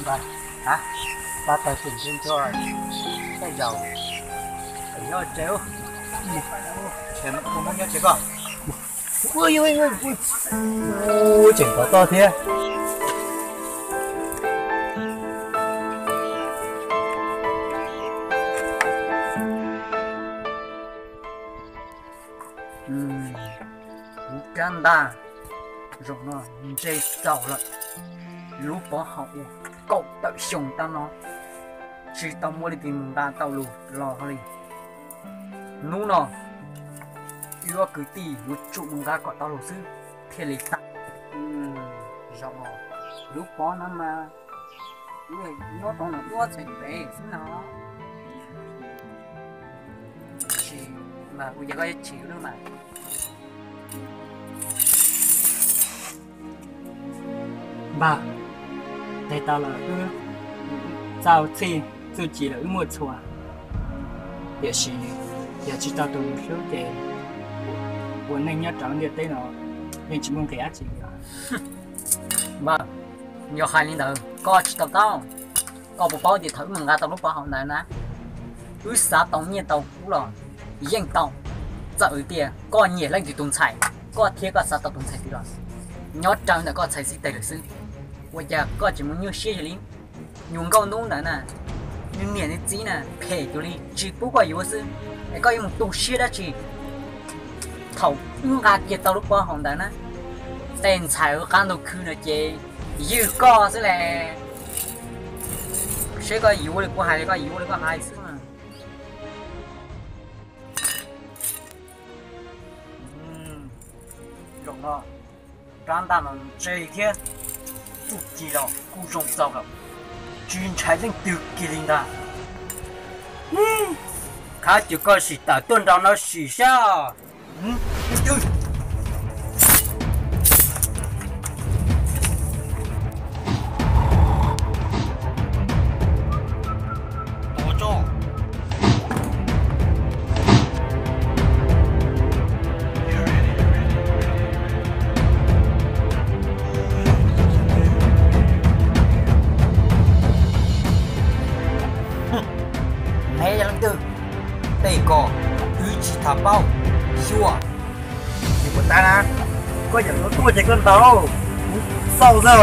Pab tawg tseem ntshe ntshe tej zaum nyob tsev, ces mus nyob tsev koj. Tseem tov toj thiab. Kuv rab ntaj zaum no ntse txaus lawm. Lub pov haum uas kaum tawm xyoo tab no tsis tau muaj leej twg mus nqa tau lus los li. Hnub no wb ob kwv tij yuav tsum mus nqa kom tau lus xwb thiaj li tau. Zaum no lub pov no mas nyob rau ntawm wb ob txhais tes xwb no. Tab sis mas kuv yog koj ib txhis lub mas. Npawg, tes taw lawm wb txaj txhij txuj ci lawm wb muaj txhua, tiam sis yog tsis tau tus hlub ces ua neej nyob rau ntiaj teb no yeej tsis muaj nqis dab tsi li. Npawg, yog hais li ntawd koj tsis tau taub. Koj puas paub tias thaum wb mus nqa tau lub pov haum ntawd na, wb xav tau nyiaj tau kub los yeej tau. Txawm tias koj nyiam leej twg tus ntxhais, koj thiab koj xav tau tus ntxhais twg los nyob raws ntawm koj txhais xib teg lawm xwb. Ua cas koj tsis mus nyuaj siab yog li? Nyuag nkauj ntub ntawd na, nws niam nws txiv na phem cuag li tsis pub koj yuav xwb, es koj yuav mus tu siab dab tsi? Thaum wb nqa kiag tau lub pov haum ntawd na, tej ntxhais ua qab ntug khw no ces ywg koj xwb las. Seb koj yuav li kuv hais li koj yuav li koj hais xwb. Zaum no rab ntaj no ntse thiab, txuj ci los kuj zoo txaus lawm, tsis ntshai leej twg kiag li ntag. Qhab ces koj sim tawm tuaj nraum no sim saib. Neb yog leej twg? Tej ko wb tsis tham paub. Xyuas, tsis puas tab na, koj yam no tuaj ces koj ntaus kuv xauj xwb.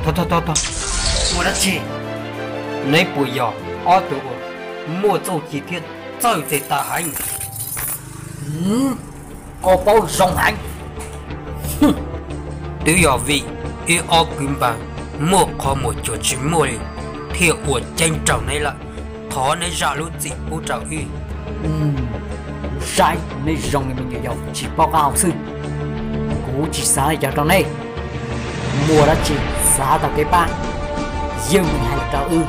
Thov, thov, thov, ua dab tsi? Neb puas yog ob tug uas muaj txuj ci thiab txawj tes taw heev? Koj paub zoo heev. Twb yog vim wb ob kwv npawg muaj qhov muag cuag tsis muaj li thiaj ua ceeb raug neb lawm. Thov neb zam lub txim pub rau wb. Kuv saib neb zoo li me nyuam yaus tsis paub qab hau xwb. Kuv tsis xav li cas rau neb. Muaj dab tsi xav tau kev pab, yeej meem hais lus rau wb.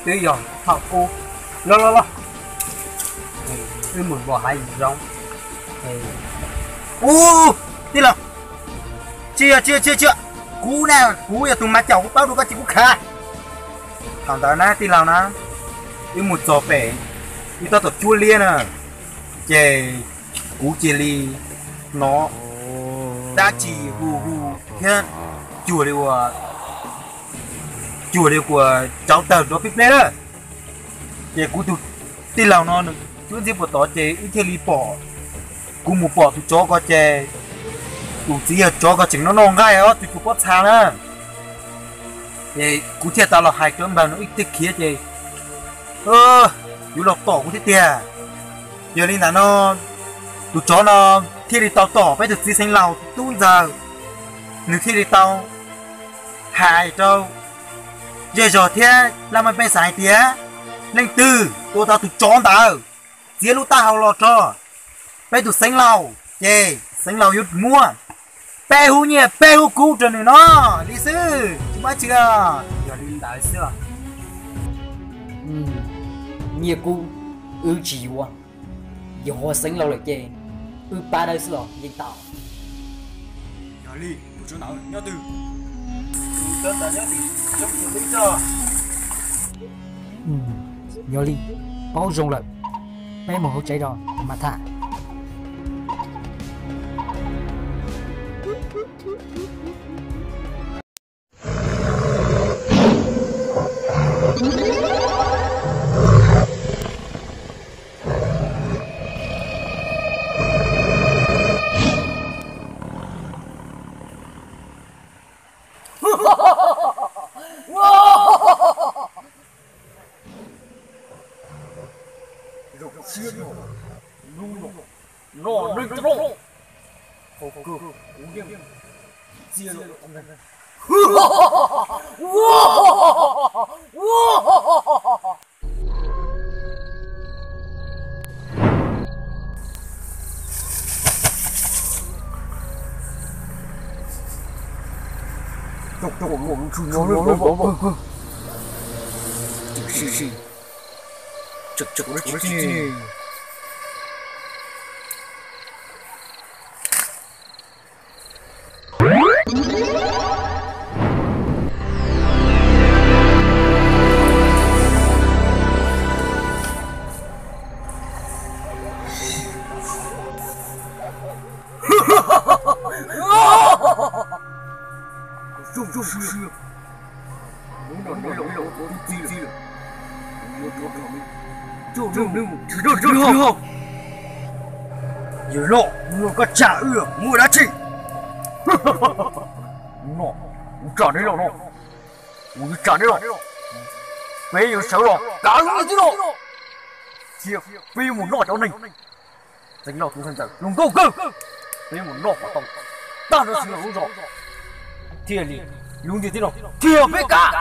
Twb yog thaum ub, los los los, wb mus npog haiv zoov. Ub, tij laug, tsis yog, tsis yog, tsis yog, tsis yog, kuv na, kuv yog tus mas caum, kuv paub dua koj ces kuv khav. Thaum ntawd na tij laug na, wb mus txog pem ib tab tom cuab liab na, ces kuv cia li hnov dab tsi hu hu thiab cuag li uas, cuag li uas tsov tawg nrov pib pleb lawm. Ces kuv tus tij laug no nws cuab ntxhiab puag tod ces wb thiaj li pom, kuv mus pom tus tsov ko ces tus txiv yawg tsov ko tseem noj noj nqaij ob tug cua pob txha na. Ces kuv thiaj tau los hais rau npawg no ib teg khiav ces yuav los tom kuv thiab tiag. Yog li ntawd no, tus tsov no thiaj li tau tom peb tus txiv xeev laus tub ntxawg, nws thiaj li tau hais rau zej zog thiab laj mej pej xeem hais tias, leej twg tua tau tus tsov ntawd, txiav lub taub hau los rau peb tus xeev laus ces xeev laus yuav muab peb hub nyiaj peb hub kub rau nws no li xwb, tsis muaj dab tsi. Yog li ntawd xwb. Nyiaj kub wb tsis yuav, yog ua xeev laus lawm ces wb pab dawb xwb los yeej tau. Yog li tus tsov ntawd nyob twg? Tus Yog li, paub zoo lawm, peb mus hauv tsev los mas tham. Zoo siab, hnub no noj neeg tau, hauv kawg kuv yeej txia lawm. Zoo siab, hnub no neb los ua kuv tub txib lawm, kuv yuav rov qab coj neb mus nrhiav dab tsi hauj. Yawg loj, hnub no koj tsam wb muaj dab tsi? Hnub no kuv tsam neb los no, kuv yuav tsam neb los, peb yuav sawv los kav wb tib no, thiab peb yuav mus noj cov neeg txeev laug tus ntxhais ntxawm hluas nkauj kawg, peb yuav mus noj kom tau tag nrho txhia lub zos, thiaj li lub ntiaj teb no thiaj peb kav.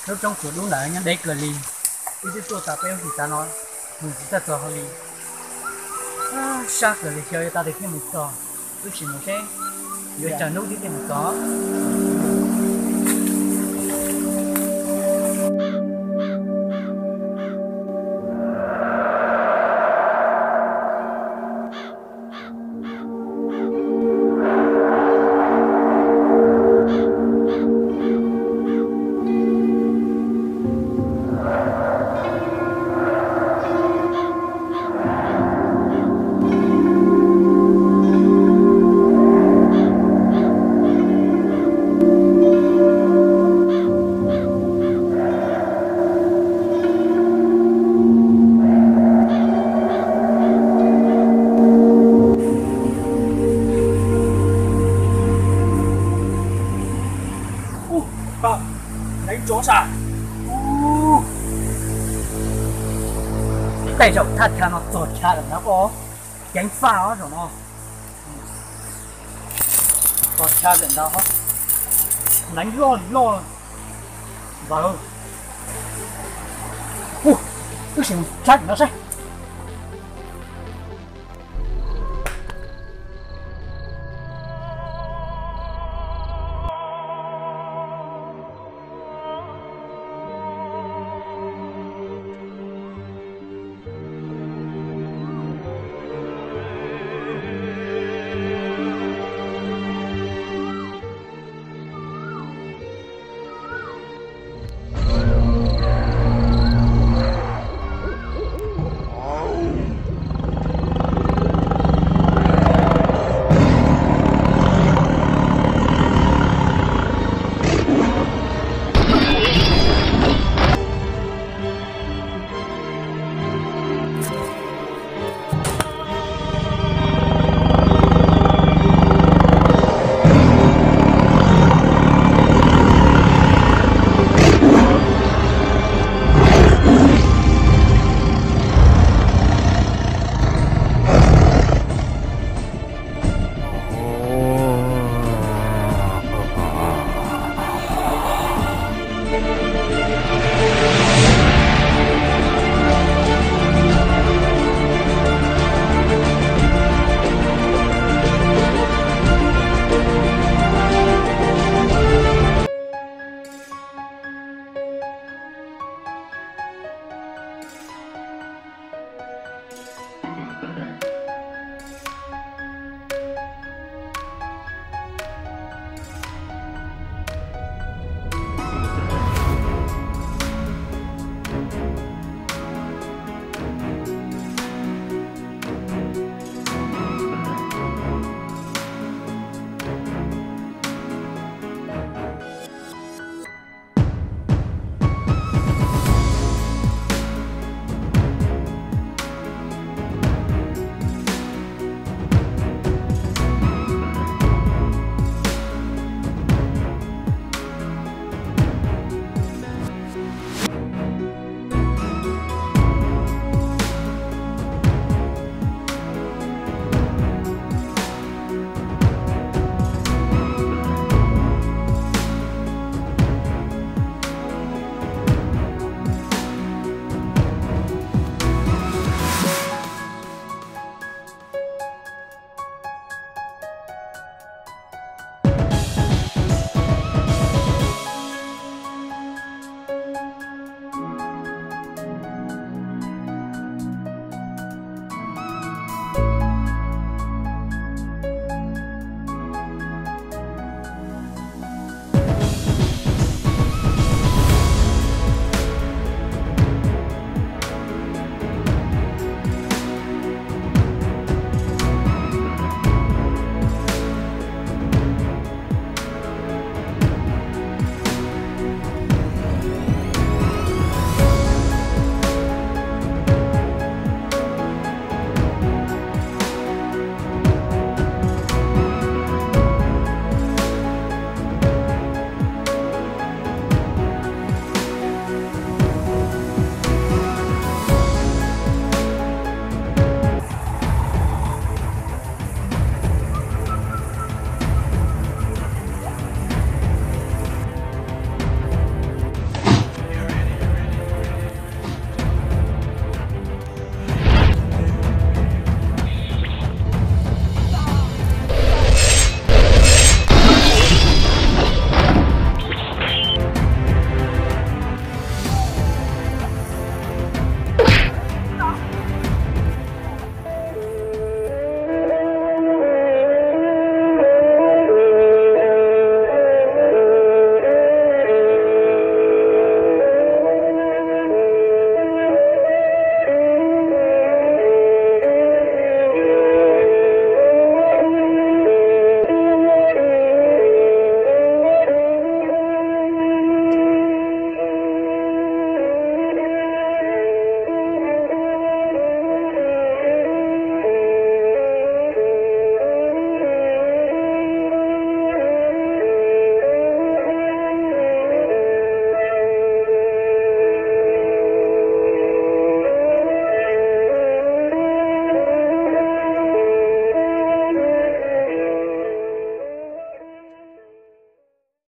Lub roob tsuas dub ntawd nyob deb kawg li, wb twb tuaj tau peb lub hlis tav no mus tsis txog hauv li. Sab kawg li, xyov yuav tau tias thiaj mus txog, wb sim mus seb yuav tsawg hnub thiaj mus txog. Tej zaum thaj chaw no txog chaw lawm ntag os, ceev faj os zaum no. Txog chaw lawm ntag, neev loj loj ntawd. Wb sim mus tshab no seb.